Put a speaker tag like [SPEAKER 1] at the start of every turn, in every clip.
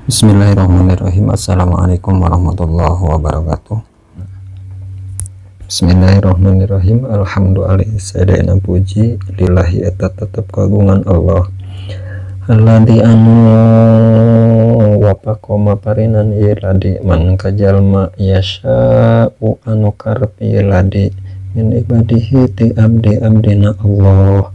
[SPEAKER 1] Bismillahirrahmanirrahim. Assalamualaikum warahmatullahi wabarakatuh. Bismillahirrahmanirrahim. Alhamdulillah sadayana puji lillahi eta tetep kagungan Allah. Alladzi anu wapaqoma parinan ieu ladi man kajalma yasha'u anu karep ieu ladi min ibadihi ti abdi-abdina Allah.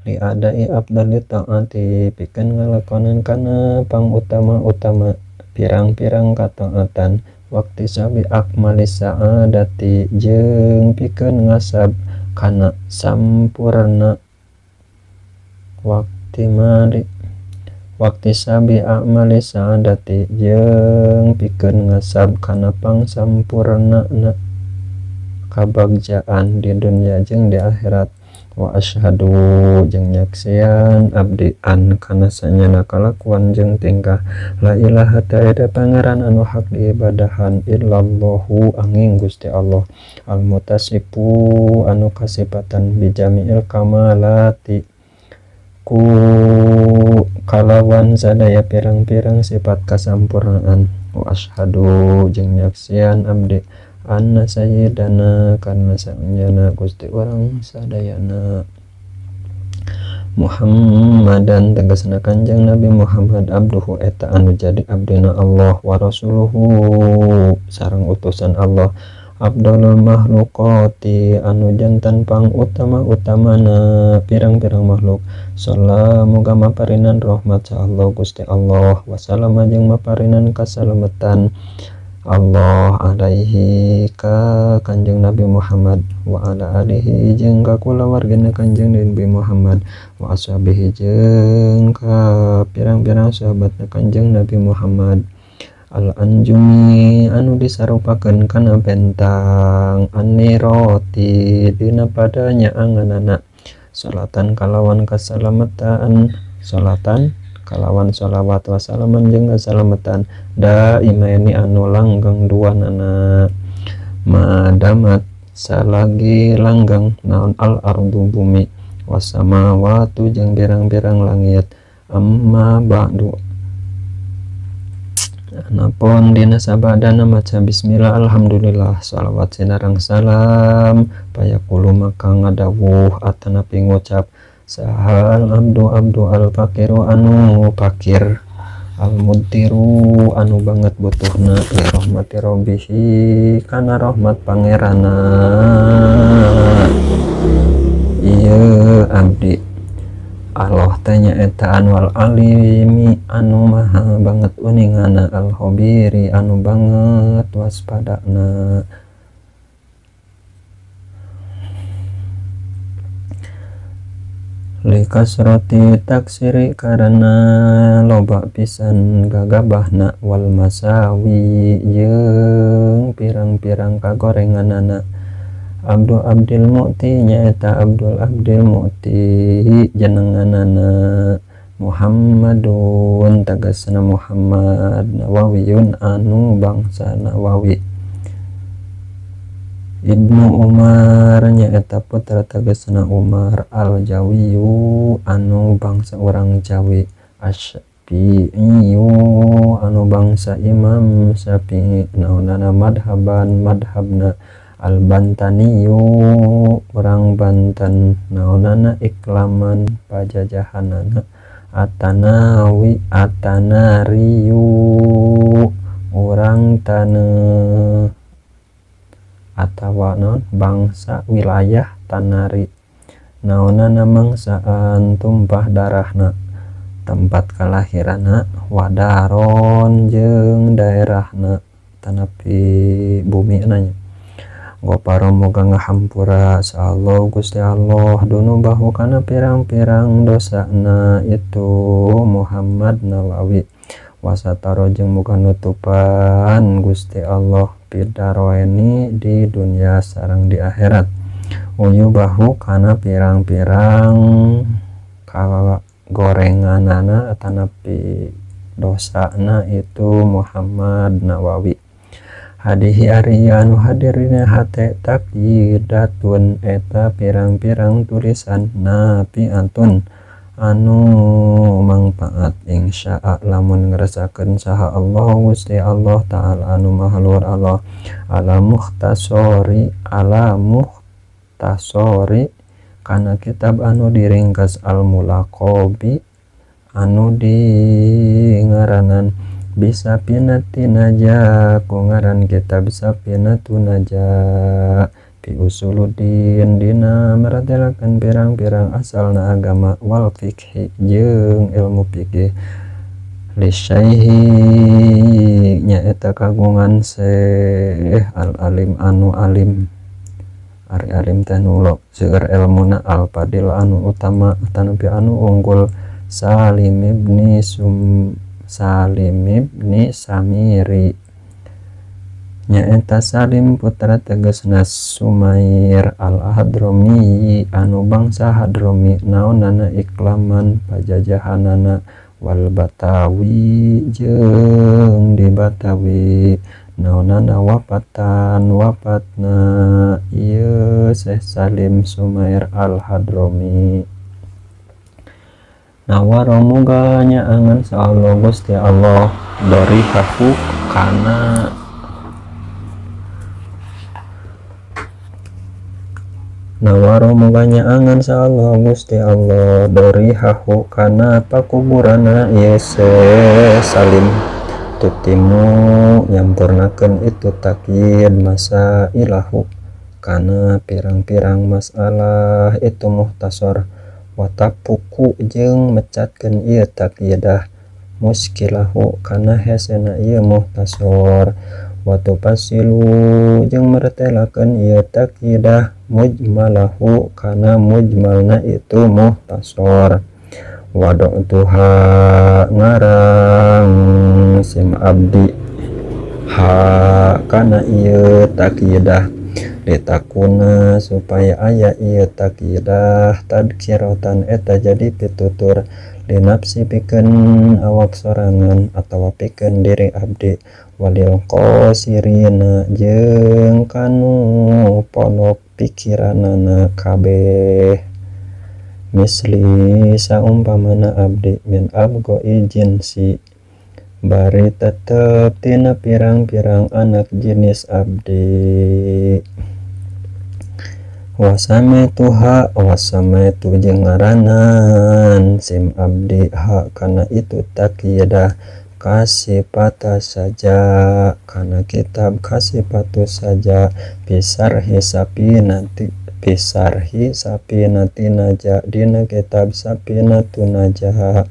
[SPEAKER 1] Li adai afdali taati pikeun ngalakonan kana pangutama-utama pirang-pirang kataatan waktu sabi akmali saadati jeung pikeun ngasab kana sampurna waktu mali waktu sabi akmali saadati jeung pikeun ngasab kana pangsampurna kabagjaan di dunia jeung di akhirat. Wa asyhadu jeung nyaksian abdi an kana sanyana kalakuan jeung tingkah la ilaha ta'ala pangeran anu hak diibadahan illallahu angin Gusti Allah al mutasifu anu kasipatan bijami'il kamalati ku kalawan sadaya pirang-pirang sifat kasampurnaan. Wa asyhadu jeung nyaksian abdi anna sayyidana karena sanjana Gusti urang sadayana Muhammadan tegasna Kanjeng Nabi Muhammad abduhu eta anu jadi abdina Allah wa rasuluhu sareng utusan Allah abdulul makhluqati anu jantan pang utama-utamana pirang-pirang makhluk. Salamu muga maparinan rahmat sa Allah Gusti Allah wassalama jeung maparinan kasalamatan Allah alaihi ka Kanjeng Nabi Muhammad wa ala alihi jeung ka kulawargana Kanjeng Nabi Muhammad wa ashabihi jeung ka pirang-pirang sahabatna Kanjeng Nabi Muhammad. Al anjumi anu disarupakeun kana bentang aniroti dina padanya anganana salatan kalawan kasalamatan salatan kalawan sholawat wassalaman jeung kasalamatan daimaini anu langgeng duanana madamat salagi langgeng naon al ardu bumi wasamawatu jeung pirang-pirang langit. Amma ba'du anapun dina sabadana maca bismillah alhamdulillah sholawat sinarang salam payaqulu maka ngadawuh atanapi ngucap sahal abdu abdu al fakiru anu fakir al mudtiru anu banget butuhna li rahmati rabbihi kana rahmat pangerana ieu abdi Allah teh nyaeta anu al alimi anu maha banget uningana al khabiri anu banget waspadana. Likasroti taksiri karena loba pisan gagabahna wal masawi jeung pirang-pirang kagorenganana. Abdul Abdil Mu'ti nyaeta Abdul Abdil Mu'ti jenenganana Muhammadun tegasna Muhammad Nawawiyun anu bangsa Nawawi. Ibnu Umar nyaeta putra tegasna Umar al-Jawiyu anu bangsa urang Jawi. Asy-Syafi'iyu anu bangsa Imam Syafi'i naonana madhaban madhabna. Al-Bantaniyu urang Banten naonana iklaman pajajahanana. Atanawi Atanariyu urang taneuh atawa naon bangsa wilayah Tanari naonana mangsaan tumpah darahna tempat kalahiranna wadaron jeung daerahna tanapi bumi nanya. Goparo moga ngahampura sa Allah Gusti Allah dunubahu kana pirang-pirang dosana itu Muhammad Nawawi wasataro jeung muga nutupan Gusti Allah pidaroeni di dunia sareng di akhirat. Uyubahu kana pirang-pirang kagorenganana atanapi dosana itu Muhammad Nawawi. Hadihi ari anu hadirina hate takyidatun eta pirang-pirang tulisan nafiatun anu mangpaat insya'a lamun ngeresakeun saha Allah Gusti Allah ta'ala anu maha luhur Allah ala mukhtasori kana kitab anu diringkas al mulaqabi anu di ngaranan bisa pinati naja ku ngaran kitab sapinatu naja bi usuluddin dina maratelakeun pirang-pirang asalna agama wal fikhi jeung ilmu fikih lisyaihi nyaeta kagungan Syekh al alim anu alim ari alim teh nu seueur elmuna al fadil anu utama atanapi anu unggul Salim ibni Samiri nyaeta Salim putra tegasna Sumair al-Hadromi anu bangsa Hadromi naonana iklaman pajajahanana wal Batawi jeung di Batawi naonana wafatan wafatna ieu Syekh Salim Sumair al-Hadromi. Nawaro muga nyaangan sa Allah Gusti Allah dorihahu kana Nawaro muga nyaangan sa Allah Gusti Allah dorihahu kana pakuburana ieu Syekh Salim tutimu nyampurnakeun itu takyid masa ilahu kana pirang-pirang masalah itu muhtasor watapuku jeung mecatkeun ieu takyidah muskilahu kana hesena ieu muhtasor watupasilu jeung mertelakeun ieu takyidah mujmalahu kana mujmalna itu muhtasor wada'tuha ngarang sim abdi ha kana ieu takyidah litakuna supaya aya ieu takyidah tadkiratan eta jadi pitutur linapsi pikeun awak sorangan atawa pikeun diri abdi walil qasirina jeung kanu ponok pikiranana kabeh misli saumpamana abdi min abgoi jinsi bari tetep tina pirang-pirang anak jenis abdi wasamituha wasamitu jeung ngaranan sim abdi ha kana itu takyidah kasipata saja kana kitab kasipatu saja pisarhi sapinati pisarhi sapinati naja dina kitab sapinatu naja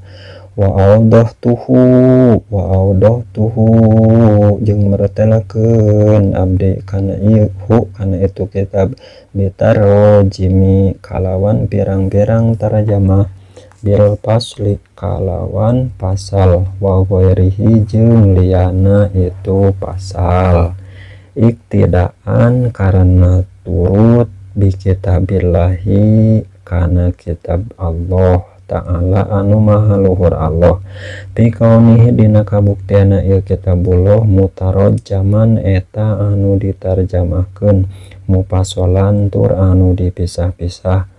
[SPEAKER 1] wa awdahtuhu jeung meretelakeun abdi kana ieu hu kana itu kitab bitarojimi kalawan pirang-pirang tarjamah bil pasli kalawan pasal wa ghairihi jeung liyana itu pasal iktidaan karena turut bi kitabillahi kana kitab Allah Ta'ala anu maha luhur Allah fi kaunihi dina kabuktiana ieu kitabullah mutarajjaman eta anu ditarjamahkeun mufasolan tur anu dipisah-pisah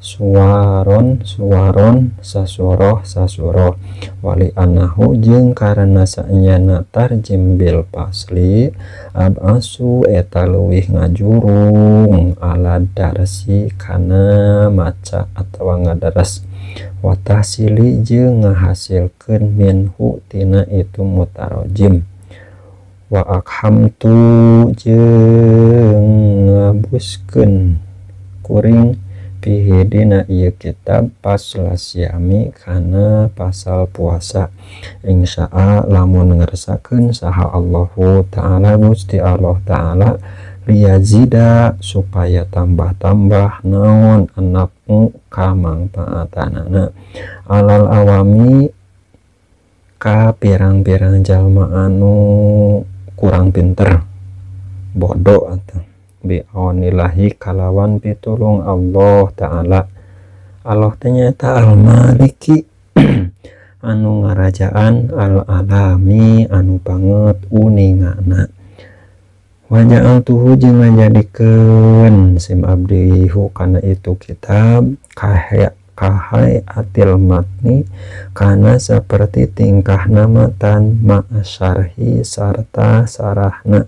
[SPEAKER 1] suwaron suwaron sasuroh sasuroh wali anahu jeung karena saenyana tarjim bil pasli abasu eta leuwih ngajurung ala darsi kana maca atawa ngadaras watahsili jeung ngahasilkeun minhu tina itu mutarajim wa akhamtu jeung ngabuskeun kuring fihi dina ieu kitab pasal siami kana pasal puasa insya'a lamun ngersakeun saha Allahu ta'ala Gusti Allah ta'ala liyazida supaya tambah-tambah naon anakmu kamangpaatanana alal awami ka pirang-pirang jalma anu kurang pinter bodoh atau bi'aunillahi kalawan pitulung Allah ta'ala Allah ternyata al-maliki anu ngarajaan al-alami anu banget uningana waja'altuhu jeung ngajadikeun sim abdihu kana itu kitab kahai atil matni kana seperti tingkahna matan ma'asyarhi sarta sarahna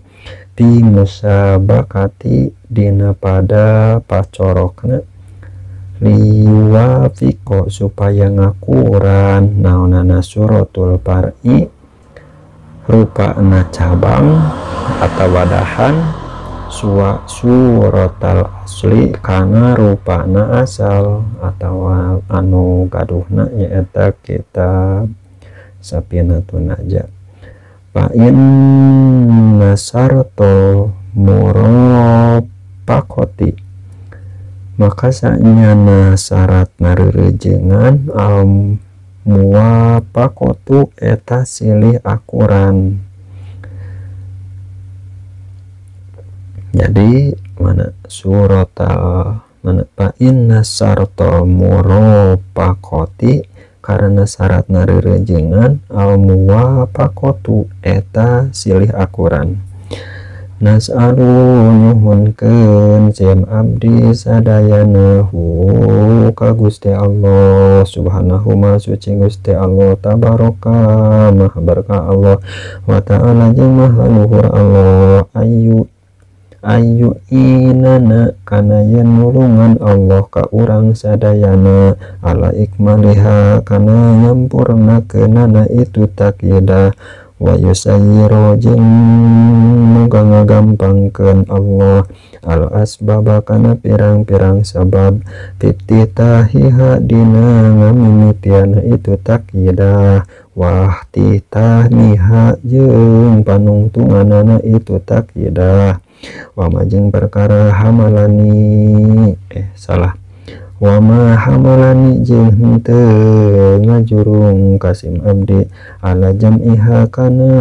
[SPEAKER 1] bi musabakati dina pada pacorokna liwafiko supaya ngakuran naonana suratul par'i rupana cabang atau wadahan suratal asli kana rupana asal atau anu gaduhna nyaeta kitab Safinatun Najah. Fa inna syartul murafaqati maka sanyana syarat nareurejengan al muwafaqatu eta silih akuran. Jadi mana suratal mana fa inna syartul murafaqati karena syarat nareurejengan al muwafaqatu eta silih akuran. Nas'alu nyuhunkeun sim abdi sadayana hu ka Gusti Allah subhanahu ma suci Gusti Allah tabaraka maha berkah Allah wa ta'ala jeung maha luhur Allah ayu ayu inana kana yen nulungan Allah ka urang sadayana ala ikmaliha kana nyampurnakeunana itu takidah wa yusayyiru jeung muga ngagampangkeun Allah al asbaba kana pirang-pirang sabab tititahiha dina ngamimitiana itu takidah wah titahniha jeung panungtunganana itu takidah wa ma jeung perkara hamalani salah wa ma hamalani jeung henteu ngajurung kasim abdi ala jam'iha kana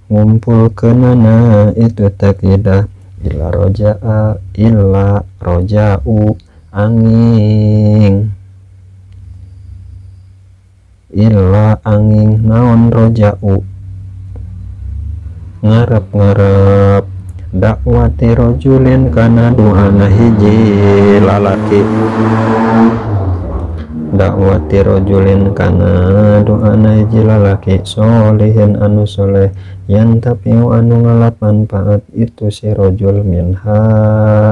[SPEAKER 1] ngumpulkeunana itu takidah illa roja'a illa roja'u angin illa angin naon roja'u ngarep-ngarep dakwati rojulin kana doana hiji lalaki dakwati rojulin kana doana hiji lalaki solihin anu soleh yang tapi anu ngalap manfaat itu si rojul minha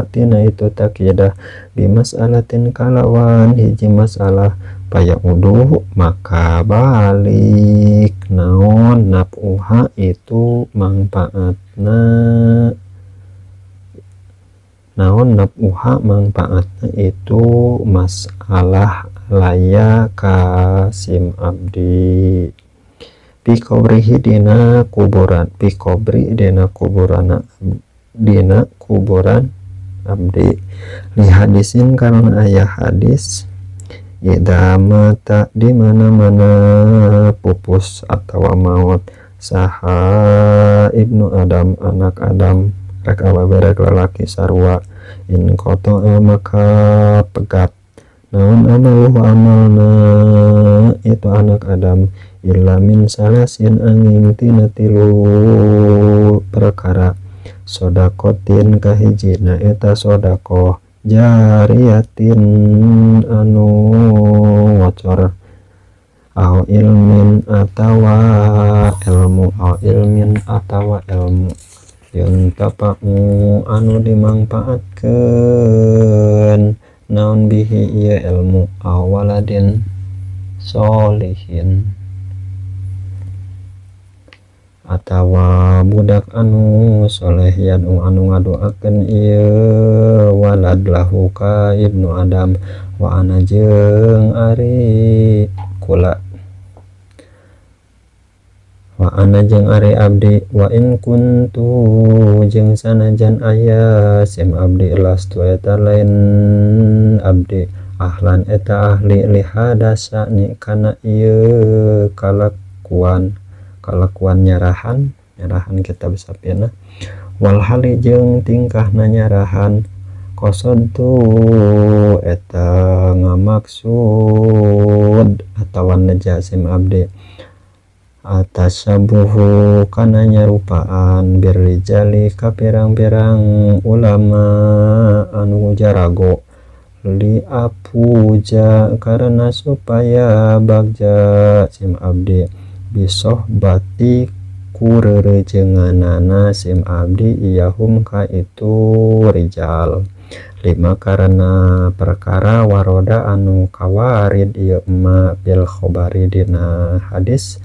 [SPEAKER 1] tina itu takidah bimasalatin kalawan hiji masalah paya uduh maka balik naon napuha itu manfaatna naon napuha manfaatna itu masalah laya kasim abdi pikobrihi dina kuburan pikobri dina kuburan dina kuburan abdi li hadisin karena ayah hadis idza mata di mana-mana pupus atau maut saha ibnu Adam anak Adam rek awewe rek lalaki sarua in qata'a maka pegat naon amaluhu amalna itu anak Adam illa min salasin angin tina tilu perkara sodakotin kahijina eta sodakoh jariyatin anu ngocor au ilmin atawa ilmu au ilmin atawa ilmu yuntafa'u anu dimangfaatkeun naon bihi ieu ilmu au waladin solihin atawa budak anu soleh yad'u anu ngadoakeun ieu walad lahu ka ibnu Adam wa ana jeung ari kula wa ana jeung ari abdi wa in kuntu jeung sanajan aya sim abdi lastu eta lain abdi ahlan eta ahli lihadasa ni kana ieu kalakuan kalakuan nyarahan nyarahan kitab Safinah wal hali jeung tingkahna nyarahan qasadu eta ngamaksud atawa nejasim abdi atasabuhu kana nyarupaan birrijali ka pirang-pirang ulama anu jarago Li apuja karena supaya bagja sim abdi bisohbati kureurejenganana sim abdi iyahum ka itu rijal. Lima karena perkara waroda anu kawarid ieu ma fil khobari dina hadis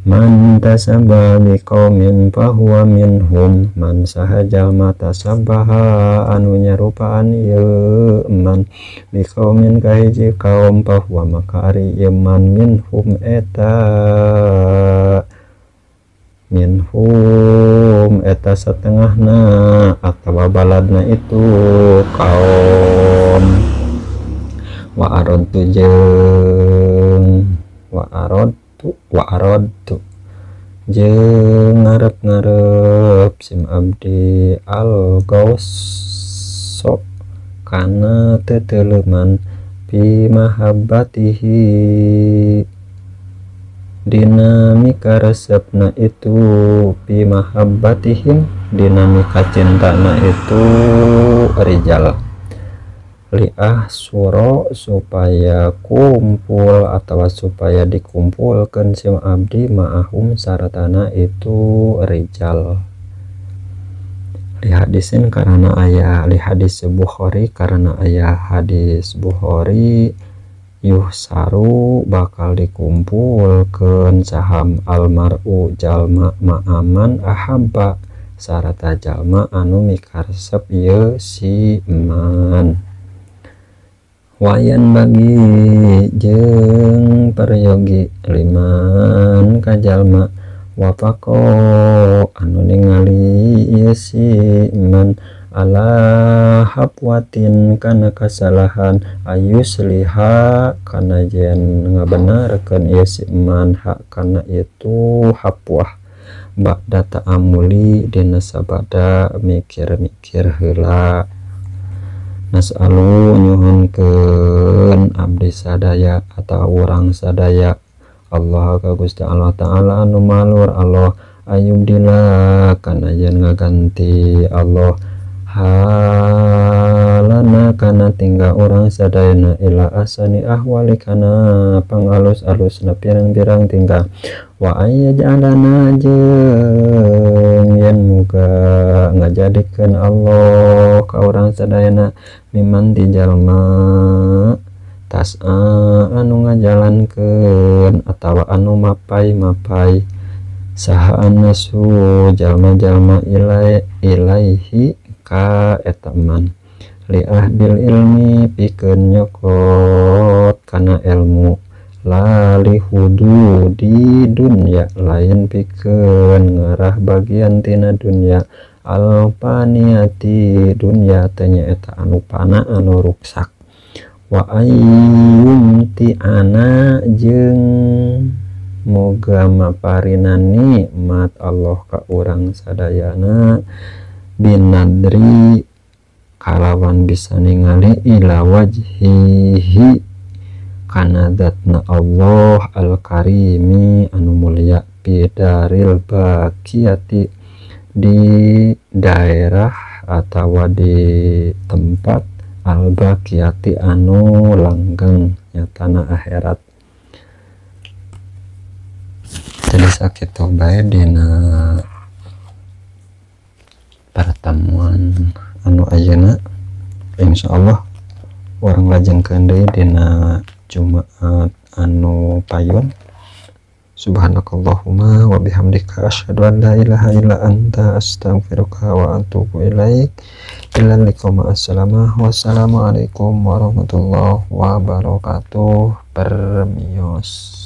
[SPEAKER 1] man tasabba biqaumin fahuwa minhum man saha jalma tasabbaha anu nyarupaan ieu man biqaumin ka hiji kaum fahuwa maka ari ieu man minhum eta minhum eta satengahna atawa baladna itu kaum. Wa aradtu jeung wa aradtu jeung ngarep-ngarep sim abdi al gauso kana teteleuman fi mahabbatihi dinamika resepna itu fi mahabbatihim dinamika cintana itu rijal. Liah suro supaya kumpul atau supaya dikumpulkan sim abdi ma'ahum saratana itu rijal. Li hadisin karena ayah li hadis Bukhari karena ayah hadis Bukhari yuhsaru bakal dikumpulkan saham almaru jalma ma'aman ahabba sarata jalma anu mikaresep ieu si man. Wayan bagi jeung peryogi liman ka jalma wafaqo anu ningali ieu si man ala hafwatin kana kasalahan ayusliha kana yen ngabenarkeun ieu si man hak kana itu hafwah ba'da ta'amuli dina sabada mikir-mikir heula. Nas'alu nyuhunkeun abdi sadaya atawa urang sadaya Allah ka Gusti Allah Ta'ala anu malur Allah ayubdila kana yen ngaganti Allah halana kana tinggal urang sadayana ila asani ahwali kana pangalus-alusna pirang-pirang tinggal wa ayyaj'alana jeung yen muga ngajadikeun Allah ka urang sadayana miman ti jalma tas'a anu ngajalankeun atawa anu mapai-mapai saha annasu jalma-jalma ilaihi ka eta man li ahdil ilmi pikeun nyokot kana ilmu la li hududi dunya lain pikeun ngarah bagian tina dunya alpaniati dunya teh nyaeta anu pana anu ruksak. Wa ayyumti ana jeung moga maparina nikmat Allah ka urang sadayana binadri kalawan bisa ningali ila wajhihi kana zatna Allah al-karimi anu mulia pidaril baqiyati di daerah atau di tempat al-baqiyati anu langgeng nyatana akhirat. Jadi sakitu bae dina pertemuan anu ayeuna, insyaallah urang lajengkeun deui dina Jumat anu payun. Subhanakallahumma wa bihamdika asyhadu an la ilaha illa anta astaghfiruka wa atubu ilaik. Ilal liqoma assalamah. Wassalamualaikum warahmatullahi wabarakatuh. Permios.